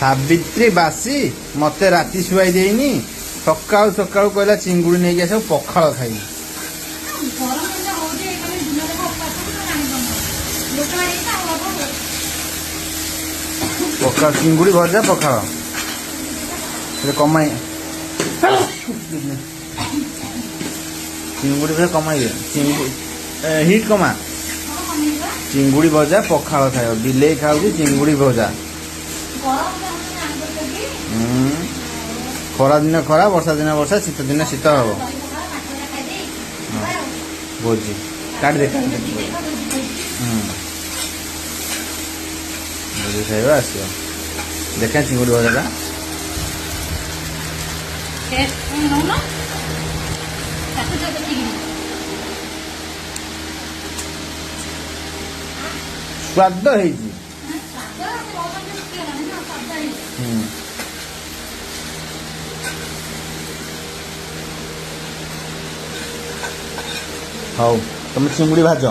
ସାବିତ୍ରୀ ବାସି ମତେ ରାତି ଶୁଆଇ ଦେଇନି। ସକାଳୁ ସକାଳୁ କହିଲା ଚିଙ୍ଗୁଡ଼ି ନେଇକି ଆସିବ, ପଖାଳ ଖାଇବି। ଗରମ ଯେମିତି ହଉଛି, ଏଇ ଦିନ ଯାକ ଉପାସ ଜାଣିପାରୁନ ଲୋକ ବାଡିକି ଆଉ ହବ। ପଖାଳ, ଚିଙ୍ଗୁଡ଼ି ଭଜା, ପଖାଳ। ସେ କମାଇ ଚିଙ୍ଗୁଡ଼ି ଭଜା କମାଇ ଦେ, ଚିଙ୍ଗୁଡ଼ି ହିଟ୍ କମା। କମେଇବା। ଚିଙ୍ଗୁଡ଼ି ଭଜା ପଖାଳ ଖାଇବ। ବିଲେଇ ଖାଉଛି ଚିଙ୍ଗୁଡ଼ି ଭଜା। ଗରମ ହଉଛି, ଜାଣିପାରୁଛ କି? ହୁଁ, ଖରା ଦିନ ଖରା, ବର୍ଷା ଦିନ ବର୍ଷା, ଶୀତ ଦିନ ଶୀତ ହବ। ଦହି ପଖାଳ, ମାଛ ଭଜା ଖାଇଦେଇ। ଭୋଜି କାଟିଦେ, କାଟିଦେ। ହୁଁ, ଭୋଜି ଖାଇବା ଆସିବ। ଦେଖା ଚିଙ୍ଗୁଡ଼ି ଭଜାଟା। ଟେଷ୍ଟ ନଉନ ତାକୁ ଦେଖିକିରି। ସ୍ୱାଦ ହେଇଛି। ସ୍ୱାଦ ଶୁଖିଗଲାଣି ନା, ସ୍ୱାଦ ହେଇଛି। ହୁଁ, ହଉ, ତମେ ଚିଙ୍ଗୁଡ଼ି ଭାଜ।